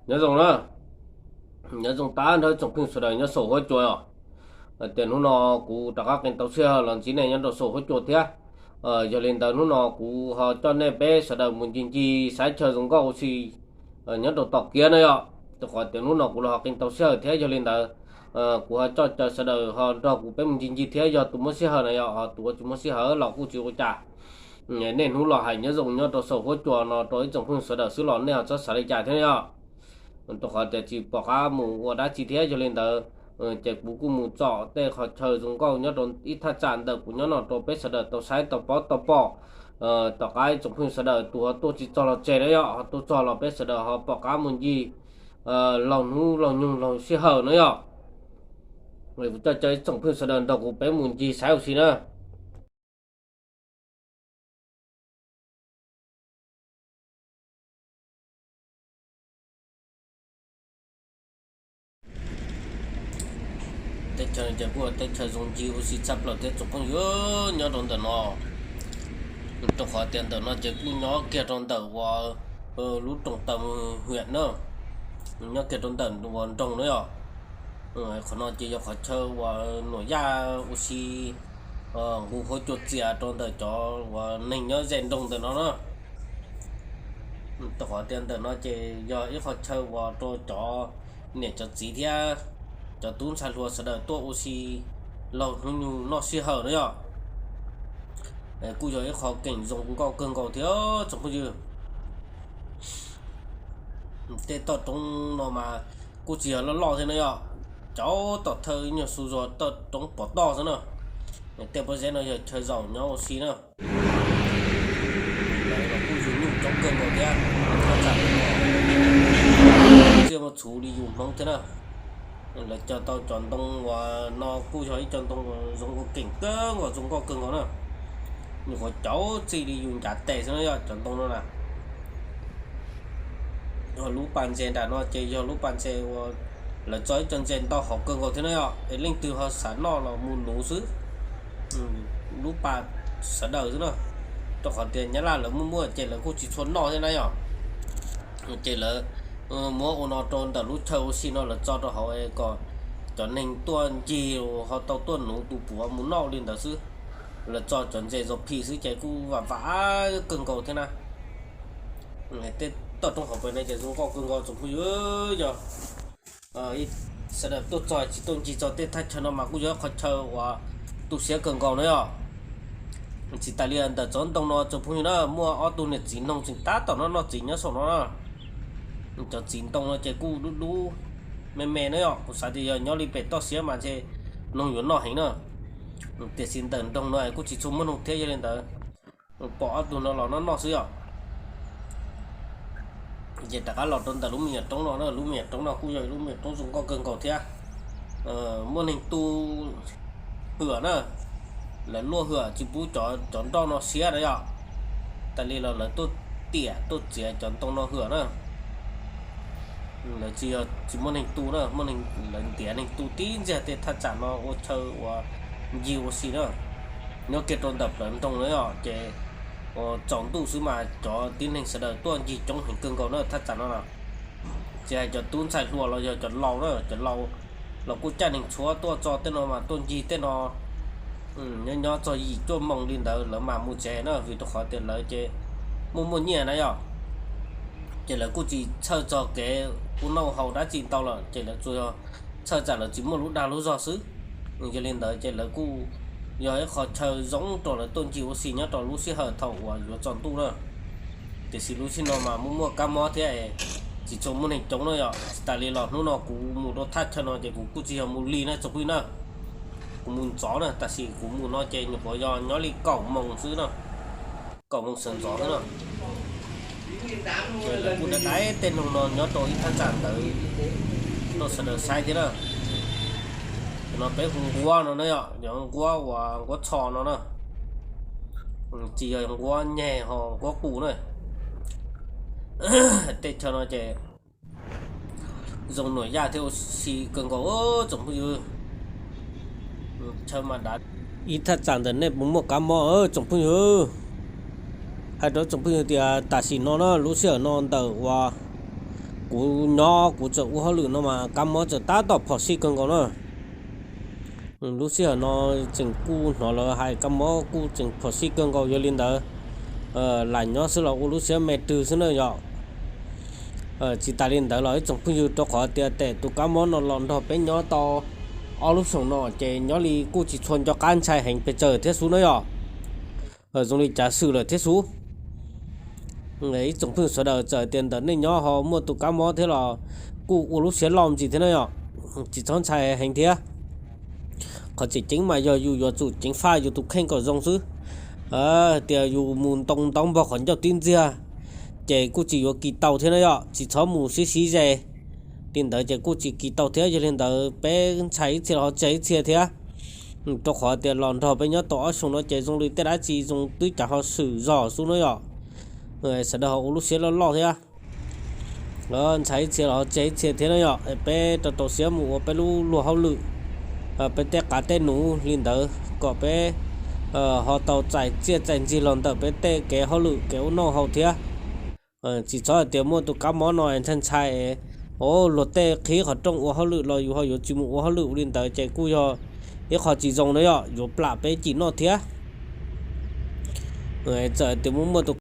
Nyob zoo na, nyob zoo tag nrho ib tsoom phooj ywg sawv daws nyob saum huab cua os. Tias hnub no kuv rov qab qee tau sij hawm los ntsib nej nyob rau saum huab cua thiab. Yog li ntawd hnub no kuv ho coj nej peb sawv daws mus ncig ncig saib chaw zoo nkauj ua si nyob rau tom kiab na yom. Rau qhov tias hnub no kuv los ho qee tau sij hawm thiab, yog li ntawd kuv ho coj caw sawv daws ho nrog kuv peb mus ncig ncig thiab. Yog tus muaj sij hawm na yom, ho tus uas tsis muaj sij hawm los kuj tsis ua cas. Niaj hnub los hais nyob zoo nyob rau saum huab cua no rau ib tsoom phooj ywg sawv daws xwb los nej ho txhob xav li cas thiab yom. Rau qhov tias tsis pom qab mus ua dab tsi thiab, yog li ntawd ces kuv kuj mus tsom tej qhov chaw zoo nkauj nyob rau ib thaj tsam ntawm kuv nyob no rau peb sawv daws tau saib tau paub tau pom. Tom qab ib tsoom phooj ywg sawv daws tus ho tuaj tsis txog los tseg na yom, ho tuaj txog los peb sawv daws ho pom qab mus ncig laug hnub laug nyoog laug sij hawm na yom. Kuv coj caw ib tsoom phooj ywg sawv daws nrog kuv peb mus ncig saib ua si na. Teb chaws ces kuj teb chaws zoo ncig ua si tshaj plaws thiab tsoom phooj ywg nyob rau ntawm no. Rau qhov tias ntawm no ces kuj nyob kiag rau ntawm uas lub rooj taw hiam na, nyob kiag rau ntawm uas nroog na yom. Qhov no ces yog qhov chaw uas Nuam Yaj ua si nqus huab cua txias rau ntawm cov uas neeg nyob ze nroog ntawm no na. Rau qhov tias ntawm no ces yog ib qho chaw uas rau cov niam cov txiv thiab cov tub ntxhais hluas sawv daws tuaj ua si laug hnub nyoog noj sij hawm na yom. Kuj yog ib qho keem zoo nkauj kawg nkaus thiab tsoom phooj ywg. Tej toj roob no mas kuj tsis yog loj loj thiab na yom, cov tom thawj nyuag xu zog toj roob pov toj xwb na. Tej pob zeb no yog chaw zaum nyob ua si na. Lawv los kuj yug nyuj coob kawg nkaus thiab, txiaj muaj txhuv li yus Hmoob thiab na. Lawv cog tau cov ntoo uas no kuj yog ib co ntoo zoo ua keem kawg nkaus zoo nkauj kawg nkaus na. Nyuam qhuav cauv txij li yus ncav tes xwb na yom, cov ntoo no na. Lub pas ntses nram no ces yog lub pas ntses uas lawv tso ib co ntses ntau hauv kawg nkaus thiab na yom, es leej twg ho xav noj los mus nuv xwb. Lub pas sawv daws xwb na, rau qhov tias Nyab Laj lawv muaj muaj ces lawv kuj tsis tshua noj thiab na yom. Ces lawv muab ua no rau ntawm lub chaw ua si no lawv tso rau hauv kom cov neeg tuaj ncig ho tau tuaj nuv tus puav mus noj li ntawd xwb. Lawv tso cov ntses zov phim xwb ces kuj vam vam kawg nkaus thiab na. Tej toj roob hauv pes no ces zoo nkauj kawg nkaus tsoom phooj ywg. Yog sawv daws tuaj txog tsis tuaj ncig txog tej thaj chaw no mas kuj yog qhov chaw uas tu siab kawg nkaus na yom. Tsis tas li ntawm tsob ntoo no tsoom phooj ywg na, muaj ob tug niam txiv noog tseem tab tom noj noj txiv nyob saum no na. Cov txiv ntoo no ces kuj dub dub me me na yom, kuv xav tias yog nyob li pem toj siab mas ntshe noog yuav noj heev na. Tiam sis ntawm nroog no kuj tsis tshua muaj noog thiab, yog li ntawd pom ob tug no los noj noj xwb yom. Ces rov qab los rau ntawm lub me nyuam roob no na, lub me nyuam roob no kuj yog lub me nyuam roob zoo nkauj kawg nkaus thiab. Muaj neeg tu hwm na, lawv luaj hwm tsis pub cov nroj no siab na yom. Tas li los lawv tuaj tiam tuaj txiav cov ntoo no hwm na. Lawv tsis yog tsis muaj neeg tu na, muaj neeg lawv ntiav neeg tu tib ntxiag tej thaj tsam no ua chaw uas ncig ua si na. Nyob kiag rau ntawm plawv nroog na yom, ces tsaus ntuj xwb mas cov tib neeg sawv daws tuaj ncig coob heev kawg nkaus na thaj tsam no na. Tsis hais cov tub ntxhais hluas los yog cov laus na, cov laus los kuj caj neeg tshuab tuaj txog tej no mas tuaj ncig tej no nyob nyob txog yim cuaj moos li ntawd lawv mam mus tsev na, vim rau qhov tias lawv ces muaj muaj nyiaj na yom. Ces lawv kuj tsis txhawj txog kev ua noj haus dab tsi ntau lawm, ces lawv tsuas yog txhawj tsam lawv tsis muaj lub dag lub zog xwb. Yog li ntawd ces lawv kuj yog ib qho chaw zoo rau lawv tuaj ncig ua si nyob rau lub sij hawm thaum uas yuav tsaus ntuj na. Tiam sis lub sij no mas muaj muaj kab mob thiab, tsis tshua muaj neeg coob na yom. Tsis tas li los hnub no kuv mus rau thaj chaw no ces kuv kuj tsis yog mus lig na tsoom phooj ywg na, kuv mus ntxov na, tab sis kuv mus no ces nyuam qhuav yog nyob li kaum moos xwb na, kaum moos sawv ntxov xwb na. Ces lawv kuj dai dai tej noog no nyob rau ib thaj tsam ntawd rau sawv daws saib thiab na. Cov no peb hu nquab no na yom, yog nquab uas nquab txho no na, tsis yog nquab nyeg ho nquab qus na. Tej chaw no ces zoo nuam yaj thiab ua si kawg nkaus tsoom phooj ywg. Chaw mas dav. Ib thaj tsam ntawm nej puas muaj kab mob tsoom phooj ywg? Hais rau tsoom phooj ywg tias tam sim no na, lub sij hawm no ntawm uas kuv nyob kuv tseem ua hauj lwm no mas kab mob tseem tab tom phom sij kawg nkaus na. Lub sij hawm no tseem kuj hnov lawv hais kab mob kuj tseem phom sij kawg nkaus, yog li ntawd lam nyob xwb los ua lub siab me rwg xwb na yom. Tsis tas li ntawd los ib tsoom phooj ywg, rau qhov tias tes tus kab mob no los nrog peb nyob tau ob lub xyoos no ces nyob li kuj tsis tshua nco qab ntshai heev pes tsawg thiab xwb na yom. Zoo li cav xwm lawm thiab xwb. Ib tsoom phooj ywg sawv daws, txawm tias ntawm nej nyob ho muaj tus kab mob thiab los kuj ua lub siab loj ntsis thiab na yom. Tsis txhob ntshai heev thiab. Qhov tseem ceeb mas yog yus yuav tsum ceev faj yus tus kheej kom zoo xwb. Tias yus mus ntoo ntaub npog qhov ncauj tib ntxiag ces kuj tsis yuav kis tau thiab na yom, tsis txhob mus sib sib ze. Li ntawd ces kuj tsis kis tau thiab. Yog li ntawd peb ntshai ib txhia los ho tseg ib txhia thiab. Rau qhov tias los nrog peb nyob tau ob xyoos no ces zoo li tej dab tsi zoo twb cav ho xwm zog xwb na yom. Sawv daws ho ua lub siab loj loj thiab. Ntshai ib txhia los ho tseg ib txhia thiab na yom. Peb rau rau siab mus ua peb lub luag hauj lwm, peb tej qav tej nuv li ntawd kom peb ho tau txais txiaj txais ntsig los ntawm peb tej kev hauj lwm kev ua noj haus thiab. Tsis txhob hais tias muaj tus kab mob no ntshai ntshai, o, luag tej qhib qhov rooj ua hauj lwm los yus ho yuav tsis mus ua hauj lwm ua li ntawd ces kuj yog ib qho tsis zoo na yom, yuav plam peb cim noj thiab. Txawm tias muaj muaj tus